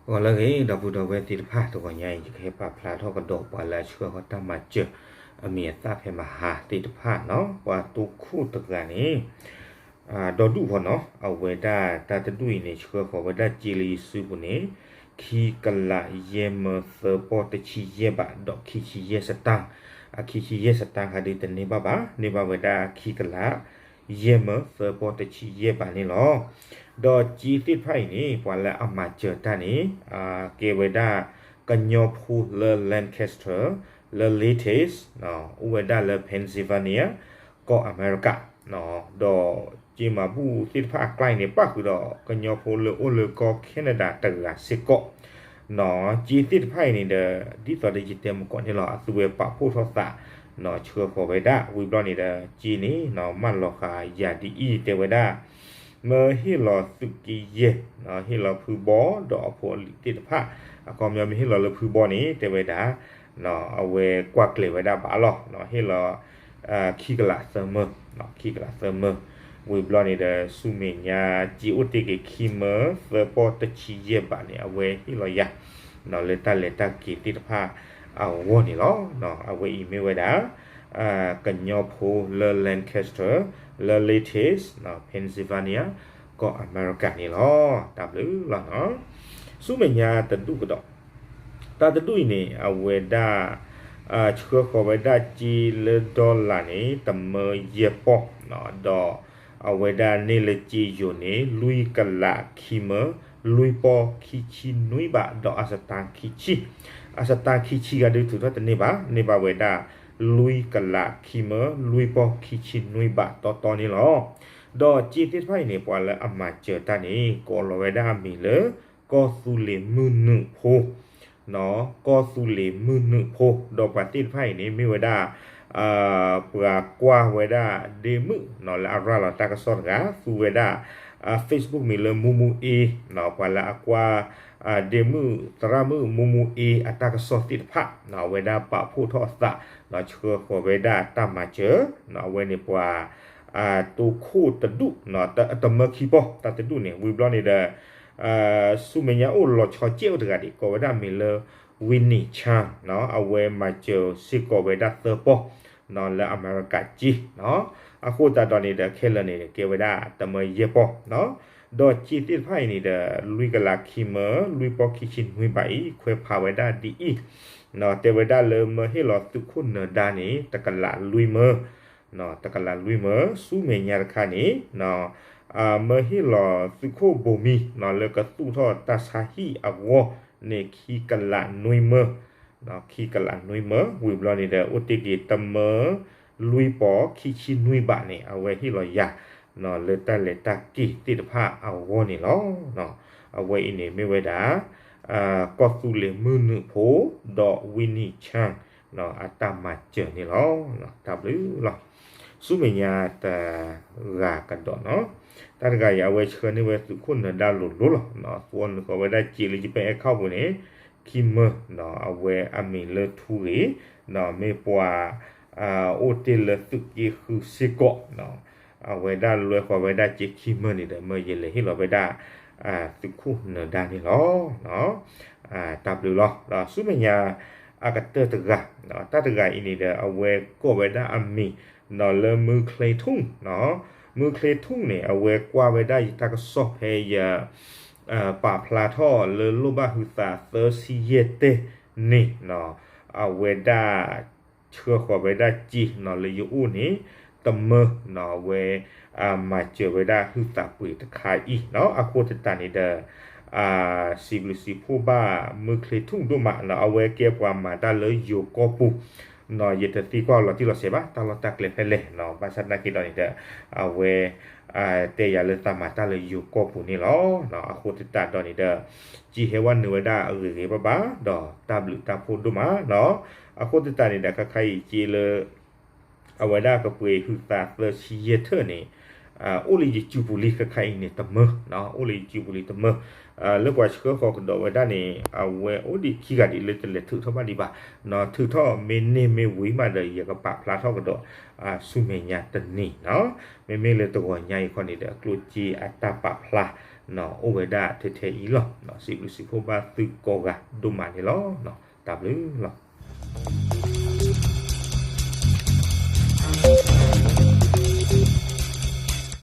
ဂီၤလၢအဂ့ၤ ဒီပုၢ်ဒီဝဲၢ်သ့ၣ်တဖၣ်, တဂီၤညါအံၤ ယကဟဲပာ်ဖျါထီၣ်ကဒီးပှၤလၢအဆှၢဃီၤတၢ်မၤစၢၤ အမံၤအသၣ်ဖဲမဟါသ့ၣ်တဖၣ်နီၤ, ပှၤတိခိၣ်တဂၤန့ၣ် ဒီဒူၣ်ဖီနီၤ, အဝဲဒၣ်တၢ်တဒူၣ်အံၤန့ၣ် ဆှၢဃီၤဝဲဒၣ်စ့လၢယစုပူၤန့ၣ် ခံကလးယဲၢ်မၢသၢပီၢ်တဆံယဲၢ်ဘး ဒီးခံဆံယဲၢ်စတၢၢ်, အခံဆံယဲၢ်စတၢၢ်ခါဒုးတန့ၢ်ဘၣ်ဘၣ်, န့ၢ်ဘၣ်ဝဲဒၣ်ခံကလး ယဲၢ်မၢသၢပီၢ်တဆံယဲၢ်ဘးန့ၣ်လီၤ. ဒီးစ့သ့ၣ်တဖၣ်အံၤန့ၣ် ပှၤလၢအမၤစၢၤတၢ်န့ၣ် ကဲဝဲဒၣ် ကညီဖိလၢ Lancaster လၢ Latace အိၣ်ဝဲဒၣ်လၢ Pennsylvania ကီၢ်အမဲရကၤ, ဒီးစ့မၤဘူၣ်သ့ၣ်တဖၣ်အကျါအံၤန့ၣ် ပၣ်ဃုာ်ဒီးကညီဖိလၢအိၣ်လၢကီၢ် Canada တဂၤစ့ၢ်ကီး စ့သ့ၣ်တဖၣ်အံၤန့ၣ်ဒီး ဒ်သိးဒီးယတဲမုၢ်ကီးန့ၣ်လီၤ, အသုဝဲပာ်ဖှိၣ်ထီၣ်သး ဆှၢဃီၤဝဲဒၣ် ဝံၤဘျီန့ၣ်ဒီး စ့န့ၣ် မၢလီၤဃာ်ယၤဒ်အံၤ တဲဝဲဒၣ် မၢဟ့ၣ်လီၤသုးက့ယဲၢ်, ဟ့ၣ်လီၤဖုဘီ ဒီးအဖိအလံၤသ့ၣ်တဖၣ်, အခီပညီမ့ၢ်ဟ့ၣ်လီၤလၢဖုဘီန့ၣ် တဲဝဲဒၣ် အဝဲကွၢ်ကျဲၤဝဲဒၣ်ဘၣ်လီၤ, ဟ့ၣ်လီၤ ခံကလးသၢမၢ, ခံကလးသၢမၢ, ဝံၤဘျီန့ၣ်ဒီး ဆူမဲာ်ညါ စ့အိၣ်တ့ၢ်က့ၤခံမၢသၢပီၢ်တဆံယဲၢ်ဘးန့ၣ် အဝဲဟ့ၣ်လီၤယၤ လၢတၢ်လဲၤတၢ်က့ၤသ့ၣ်တဖၣ်အဂီၢ်န့ၣ်လီၤ. အဝဲအံၤမ့ၢ်ဝဲဒၣ် ကညီဖိလၢ Lancaster လၢ Latace Pennsylvania ကီၢ်အမဲရကၤန့ၣ်လီၤ. တၢ်ဘျုးလီၤ. ဆူမဲာ်ညါတဒူၣ်ကဒီး, တၢ်တဒူၣ်အံၤန့ၣ် အဝဲဒၣ် ဆှၢဃီၤဝဲဒၣ်စ့လၢ dollar န့ၣ် တမၢယဲၢ်ပီၢ်, ဒီးအဝဲဒၣ်န့ၢ်လၢစ့ယိၤန့ၣ် လွံၢ်ကလးခံမၢ လွံၢ်ပီၢ်ခံဆံနွံဘး ဒီးအစတၢၢ်ခံဆံ, အစတၢၢ်ခံဆံဂၤဒုးထုးထီၣ်တန့ၢ်ဘၣ်, န့ၢ်ဘၣ်ဝဲဒၣ် လွံၢ်ကလးခံမၢ လွံၢ်ပီၢ်ခံဆံနွံဘးတီတီန့ၣ်လီၤ. ဒီးစ့သ့ၣ်တဖၣ်အံၤန့ၣ် ပှၤလၢအမၤစၢၤတၢ်န့ၣ် ကိးလီၤဝဲဒၣ်အမံၤလၢ ကီၢ်သူလ့ၤမုၢ်နုာ်ဖိ ကီၢ်သူလ့ၤမုၢ်နုာ်ဖိ, ဒီးပှၤသ့ၣ်တဖၣ်အံၤန့ၣ် မ့ၢ်ဝဲဒၣ် ပှၤကွၢ်ဝဲဒၣ်ဒ့မုၣ်လၢအရၤလီၤတၢ်ကစီၣ်တဂၤ သူဝဲဒၣ် Facebook မံၤလၢ မူမူအ့, ပှၤလၢအကွၢ် ဒ့မုၣ်သရၣ်မုၣ် မူမူအ့ အတၢ်ကစီၣ်သ့ၣ်တဖၣ် အဝဲဒၣ်ပာ်ဖှိၣ်ထီၣ်အသး ဆှၢဃီၤဝဲဒၣ်တၢ်မၤစၢၤ, အဝဲန့ၣ်ပှၤ တိခိၣ်တဒူၣ် တမၢခံပီၢ် တၢ်တဒူၣ်န့ၣ် ဝံၤဘျီန့ၣ်ဒီး ဆူမဲာ်ညါအိၣ်လီၤဆီကဲးအိၣ်တဂၤဒံး ကိးဝဲဒၣ်မံၤလၢ Winnie Chan, အဝဲမၤစၢၤစ့ၢ်ကီးဝဲဒၣ်သၢပီၢ် လၢအမဲရကၤစ့, အဃိသတးဒီးန့ၣ်ဒီး ခဲလၢာ်န့ၣ် ကဲဝဲဒၣ်တမၢယဲၢ်ပီၢ်, ဒီးစ့သ့ၣ်တဖၣ်အံၤန့ၣ်ဒီး လွံၢ်ကလးခံမၢ လွံၢ်ပီၢ်ခံဆံနွံဘးအံၤ ခွဲးဖးဝဲဒၣ်ဒ်အံၤ, တဲဝဲဒၣ်လၢမၢဟ့ၣ်လီၤသုးခိၣ်နၢၤဒါန့ၣ် တကလးလွံၢ်မၢ တကလးလွံၢ်မၢ, ဆူမဲာ်ညါတခါန့ၣ် မၢဟ့ၣ်လီၤသုးခိၣ်ဘိမံၤ လၢကသူၣ်ထီၣ်တၢ်ဆါဟံၣ်အဂီၢ်န့ၣ် ခံကလးနွံမၢ, ခံကလးနွံမၢ, ဝံၤဘျီန့ၣ်ဒီး အိၣ်တ့ၢ်က့ၤတမၢ လွံၢ်ပီၢ်ခံဆံနွံဘးန့ၣ် အဝဲဟ့ၣ်လီၤယၤ လၢတၢ်လဲၤတၢ်က့ၤသ့ၣ်တဖၣ်အဂီၢ်န့ၣ်လီၤ. အဝဲအံၤန့ၣ်မ့ၢ်ဝဲဒၣ် ကီၢ်သူလ့ၤမုၢ်နုာ်ဖိ ဒီး Winnie Chan အတၢ်မၤစၢၤန့ၣ်လီၤ. တၢ်ဘျုးလီၤ. ဆူမဲာ်ညါတဂၤကဒီးနီၤ, တၢ်တဂၤအံၤ အဝဲဆှၢန့ၢ်ဝဲသုးခိၣ်နၢၤဒါလိၤလိၤလီၤ. သူအီၤနုာ်ဃီၤဝဲဒၣ်စ့လၢ Japan account ပူၤန့ၣ် ခံမၢ, အဝဲအမံၤလၢထူဂ့ၤ, မ့ၢ်ပှၤ အိၣ်တ့ၢ်လၢသုးက့ဃုစ့ၢ်ကီး အဝဲဒၣ်လွဲဃီၤဝဲဒၣ်စ့ခံမၢန့ၣ်ဒီး မၢယလဲၤဟ့ၣ်လီၤဝဲဒၣ် သုးခိၣ်နၢၤဒါန့ၣ်လီၤ. တၢ်ဘျုးလီၤ. ဒီးဆူမဲာ်ညါအကတၢၢ်တဂၤ, တၢ်တဂၤအံၤန့ၣ်ဒီး အဝဲကိးဝဲဒၣ်အမံၤ လၢမုၢ်ချ့ထူၣ်, မုၢ်ချ့ထူၣ်န့ၣ် အဝဲကွၢ်ဝဲဒၣ်ယတၢ်ကစီၣ်ဖဲယ ပာ်ဖျါထီၣ်လၢလိၣ်ဘၣ်ဟုသးသၢဆံယဲၢ်တဲၢ်န့ၣ် အဝဲဒၣ် ဆှၢဃီၤဝဲဒၣ်စ့လၢယအိၣ်န့ၣ် တမၢ, အဝဲ မၤစၢၤဝဲဒၣ်ဟုသးပှ့ၤတခါအံၤ, အဃိသတးန့ၣ်ဒီး စံးဘျုးစံးဖှိၣ်ဘၣ်မုၢ်ချ့ထူၣ်ဒိၣ်မး, အဝဲကဲပှၤမၤတၢ်လၢယိၤကီၢ်ပူၤ, ယတသံကွၢ်လီၤတံၢ်လီၤဆဲးဘၣ် တၢ်လီၢ်တၢ်ကျဲဖဲလဲၣ်, ဘၣ်ဆၣ်သနာ်က့ဒီးန့ၣ်ဒီး အဝဲ တဲယၤလၢသးမၤတၢ်လၢယိၤကီၢ်ပူၤန့ၣ်လီၤ. အဃိသတးဒီးန့ၣ်ဒီး စ့ဟဲဝဲနုာ်ဝဲဒၣ်အဂ့ၤဂ့ၤဘၣ်ဘၣ်ဒီး တၢ်ဘျုးတၢ်ဖှိၣ်ဒိၣ်မးနီၤ. အဃိသတးန့ၣ်ဒီး ခါခါအံၤစ့လၢ အဝဲဒၣ်ကပှ့ၤဟုသးသၢဆံယဲၢ်ထၢၣ်န့ၣ် အိၣ်လၢယစုပူၤလံ ခါခါအံၤန့ၣ်တမၢ, အိၣ်လၢယစုပူၤလံတမၢ, လၢပှၤဆှၢဃီၤကဒီးဝဲဒၣ်န့ၣ် အဝဲအိၣ်ဒံးခံဂၤဒံးလၢတလဲၤထုးထီၣ်ဘၣ်ဒံးဘၣ်, ထုးထီၣ်မ့ၢ်န့ၢ်မ့ၢ်ဝံၤမးဒီး ယကပာ်ဖျါထီၣ်ကဒီး ဆူမဲာ်ညါတနံၤနီၤ. မ့မ့ၢ်လၢတဂီၤညါအံၤခီန့ၣ်ဒီး အကျိၣ်စ့အတၢ်ပာ်ဖျါ အိၣ်ဝဲဒၣ်ထဲထဲအံၤလီၤ. စံးဘျုးစံးဖှိၣ်ဘၣ်သုကိးဂၤဒိၣ်မးန့ၣ်လီၤ. တၢ်ဘျုးလီၤ.